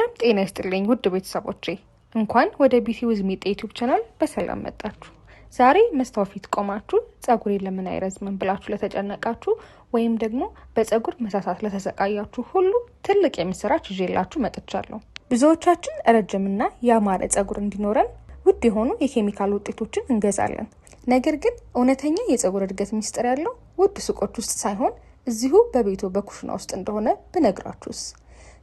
ሰላም ጤና ይስጥልኝ ውድ ቤተሰቦቼ፣ እንኳን ወደ Beauty with ሚጤ YouTube channel በሰላም መጣችሁ። ዛሬ መስታወት ፊት ቆማችሁ ጸጉሬ ለምን አይረዝምም ብላችሁ ለተጨነቃችሁ ወይም ደግሞ በጸጉር መሳሳት ለተሰቃያችሁ ሁሉ ትልቅ የምስራች ይዤላችሁ መጥቻለሁ። ብዙዎቻችን ረጅምና ያማረ ጸጉር እንዲኖረን ውድ የሆኑ የኬሚካል ውጤቶችን እንገዛለን። ነገር ግን እውነተኛ የጸጉር እድገት ሚስጥር ያለው ውድ ሱቆች ውስጥ ሳይሆን እዚሁ በቤቱ በኩሽና ውስጥ እንደሆነ ብነግራችሁስ?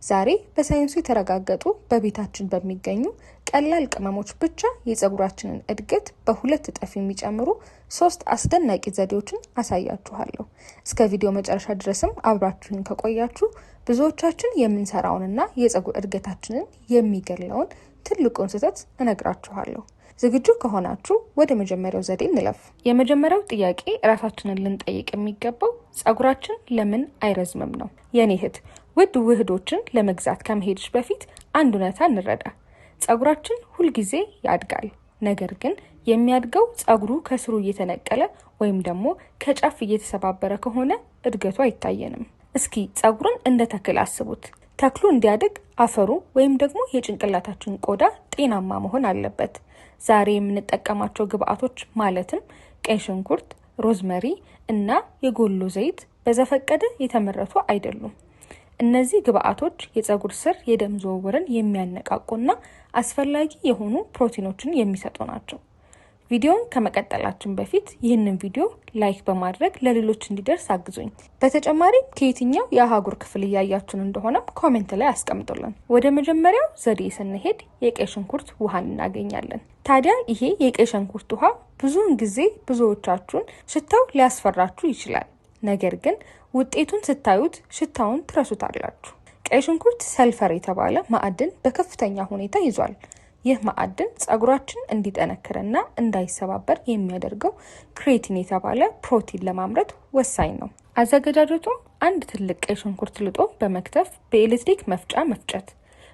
ዛሬ በሳይንሱ የተረጋገጡ በቤታችን በሚገኙ ቀላል ቅመሞች ብቻ የጸጉራችንን እድገት በ2 እጥፍ የሚጨምሩ ሶስት አስደናቂ ዘዴዎችን አሳያችኋለሁ። እስከ ቪዲዮ መጨረሻ ድረስም አብራችሁን ከቆያችሁ ብዙዎቻችን የምንሰራውንና የጸጉር እድገታችንን የሚገለውን ትልቁን ስህተት እነግራችኋለሁ። ዝግጁ ከሆናችሁ ወደ መጀመሪያው ዘዴ እንለፍ። የመጀመሪያው ጥያቄ ራሳችንን ልንጠይቅ የሚገባው ጸጉራችን ለምን አይረዝምም ነው። የኔ እህት፣ ውድ ውህዶችን ለመግዛት ከመሄድሽ በፊት አንድ እውነታ እንረዳ። ጸጉራችን ሁልጊዜ ያድጋል። ነገር ግን የሚያድገው ጸጉሩ ከስሩ እየተነቀለ ወይም ደግሞ ከጫፍ እየተሰባበረ ከሆነ እድገቱ አይታየንም። እስኪ ጸጉርን እንደ ተክል አስቡት። ተክሉ እንዲያድግ አፈሩ ወይም ደግሞ የጭንቅላታችን ቆዳ ጤናማ መሆን አለበት። ዛሬ የምንጠቀማቸው ግብአቶች ማለትም ቀይ ሽንኩርት፣ rosemary እና የጎሎ ዘይት በዘፈቀደ የተመረቱ አይደሉም። እነዚህ ግብአቶች የጸጉር ስር የደም ዝውውርን የሚያነቃቁና አስፈላጊ የሆኑ ፕሮቲኖችን የሚሰጡ ናቸው። ቪዲዮውን ከመቀጠላችን በፊት ይህንን ቪዲዮ like በማድረግ ለሌሎች እንዲደርስ አግዙኝ። በተጨማሪም ከየትኛው የአህጉር ክፍል እያያችሁን እንደሆነም comment ላይ አስቀምጡልን። ወደ መጀመሪያው ዘዴ ስንሄድ የቀይ ሽንኩርት ውሃን እናገኛለን። ታዲያ ይሄ የቀይ ሽንኩርት ውሃ ብዙውን ጊዜ ብዙዎቻችሁን ሽታው ሊያስፈራችሁ ይችላል። ነገር ግን ውጤቱን ስታዩት ሽታውን ትረሱታላችሁ። ቀይ ሽንኩርት ሰልፈር የተባለ ማዕድን በከፍተኛ ሁኔታ ይዟል። ይህ ማዕድን ጸጉራችን እንዲጠነክርና እንዳይሰባበር የሚያደርገው keratin የተባለ ፕሮቲን ለማምረት ወሳኝ ነው። አዘገጃጀቱም አንድ ትልቅ ቀይ ሽንኩርት ልጦ በመክተፍ በኤሌክትሪክ መፍጫ መፍጨት፣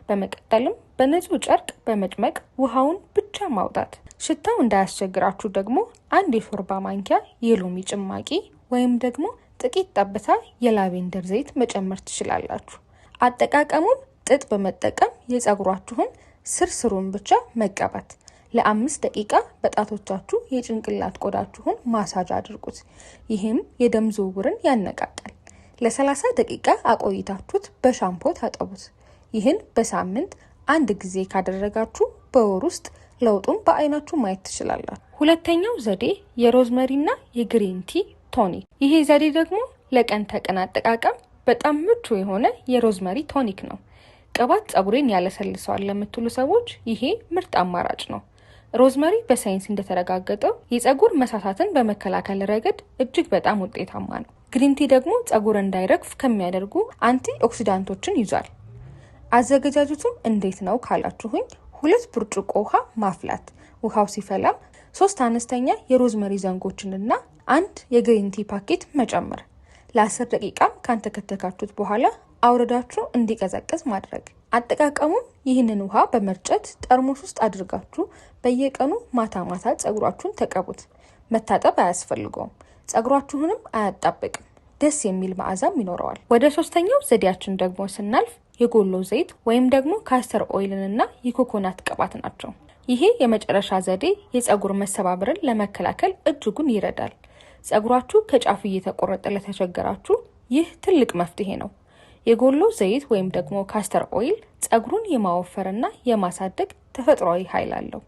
በመቀጠልም በንጹህ ጨርቅ በመጭመቅ ውሃውን ብቻ ማውጣት። ሽታው እንዳያስቸግራችሁ ደግሞ አንድ የሾርባ ማንኪያ የሎሚ ጭማቂ ወይም ደግሞ ጥቂት ጠብታ የ lavender ዘይት መጨመር ትችላላችሁ። አጠቃቀሙም ጥጥ በመጠቀም የጸጉራችሁን ስር ስሩን ብቻ መቀባት። ለ5 ደቂቃ በጣቶቻችሁ የጭንቅላት ቆዳችሁን ማሳጅ አድርጉት። ይህም የደም ዝውውርን ያነቃቃል። ለ30 ደቂቃ አቆይታችሁት በሻምፖ ታጠቡት። ይህን በሳምንት አንድ ጊዜ ካደረጋችሁ በወር ውስጥ ለውጡን በአይናችሁ ማየት ትችላላችሁ። ሁለተኛው ዘዴ የ rosemary ና የ green tea tonic። ይሄ ዘዴ ደግሞ ለቀን ተቀን አጠቃቀም በጣም ምቹ የሆነ የ rosemary tonic ነው። ቅባት ጸጉሬን ያለሰልሰዋል ለምትሉ ሰዎች ይሄ ምርጥ አማራጭ ነው። Rosemary በሳይንስ እንደተረጋገጠው የጸጉር መሳሳትን በመከላከል ረገድ እጅግ በጣም ውጤታማ ነው። Green tea ደግሞ ጸጉር እንዳይረግፍ ከሚያደርጉ antioxidant ኦችን ይዟል። አዘገጃጀቱም እንዴት ነው ካላችሁኝ፣ 2 ብርጭቆ ውሃ ማፍላት፣ ውሃው ሲፈላም ሶስት አነስተኛ የ rosemary ዘንጎችንና አንድ የ green tea ፓኬት መጨመር። ለ10 ደቂቃም ካንተከተካችሁት በኋላ አውርዳችሁ እንዲቀዘቅዝ ማድረግ። አጠቃቀሙም ይህንን ውሃ በመርጨት ጠርሙስ ውስጥ አድርጋችሁ በየቀኑ ማታ ማታ ጸጉራችሁን ተቀቡት። መታጠብ አያስፈልገውም። ጸጉራችሁንም አያጣብቅም። ደስ የሚል መዓዛም ይኖረዋል። ወደ ሶስተኛው ዘዴያችን ደግሞ ስናልፍ የጎሎ ዘይት ወይም ደግሞ castor oil ንና የኮኮናት ቅባት ናቸው። ይሄ የመጨረሻ ዘዴ የጸጉር መሰባበርን ለመከላከል እጅጉን ይረዳል። ጸጉራችሁ ከጫፉ እየተቆረጠ ለተቸገራችሁ ይህ ትልቅ መፍትሄ ነው። የጎሎ ዘይት ወይም ደግሞ castor oil ጸጉሩን የማወፈርና የማሳደግ ተፈጥሯዊ ኃይል አለው።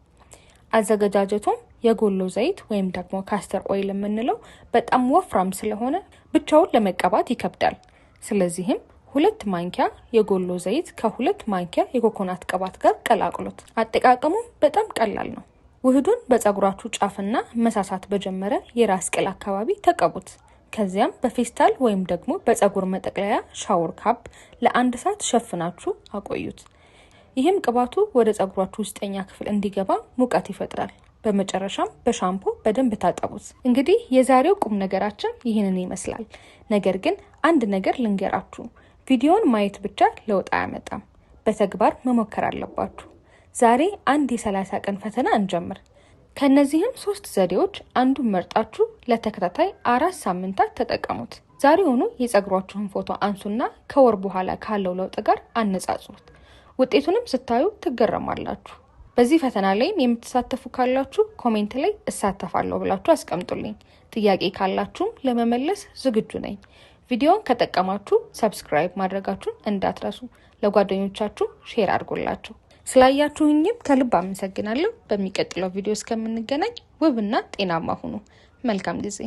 አዘገጃጀቱም የጎሎ ዘይት ወይም ደግሞ castor oil የምንለው በጣም ወፍራም ስለሆነ ብቻውን ለመቀባት ይከብዳል። ስለዚህም 2 ማንኪያ የጎሎ ዘይት ከ2 ማንኪያ የኮኮናት ቅባት ጋር ቀላቅሉት። አጠቃቀሙም በጣም ቀላል ነው። ውህዱን በጸጉራችሁ ጫፍና መሳሳት በጀመረ የራስ ቅል አካባቢ ተቀቡት። ከዚያም በፌስታል ወይም ደግሞ በጸጉር መጠቅለያ shower cap ለአንድ ሰዓት ሸፍናችሁ አቆዩት። ይህም ቅባቱ ወደ ጸጉራችሁ ውስጠኛ ክፍል እንዲገባ ሙቀት ይፈጥራል። በመጨረሻም በሻምፖ በደንብ ታጠቡት። እንግዲህ የዛሬው ቁም ነገራችን ይህንን ይመስላል። ነገር ግን አንድ ነገር ልንገራችሁ፣ ቪዲዮን ማየት ብቻ ለውጥ አያመጣም። በተግባር መሞከር አለባችሁ። ዛሬ አንድ የ30 ቀን ፈተና እንጀምር። ከእነዚህም ሶስት ዘዴዎች አንዱን መርጣችሁ ለተከታታይ 4 ሳምንታት ተጠቀሙት። ዛሬውኑ የጸጉራችሁን ፎቶ አንሱና ከወር በኋላ ካለው ለውጥ ጋር አነጻጽሩት። ውጤቱንም ስታዩ ትገረማላችሁ። በዚህ ፈተና ላይም የምትሳተፉ ካላችሁ comment ላይ እሳተፋለሁ ብላችሁ አስቀምጡልኝ። ጥያቄ ካላችሁም ለመመለስ ዝግጁ ነኝ። ቪዲዮውን ከጠቀማችሁ subscribe ማድረጋችሁን እንዳትረሱ፣ ለጓደኞቻችሁ share አድርጉላቸው። ስላያችሁኝም ከልብ አመሰግናለሁ። በሚቀጥለው ቪዲዮ እስከምንገናኝ ውብና ጤናማ ሁኑ። መልካም ጊዜ።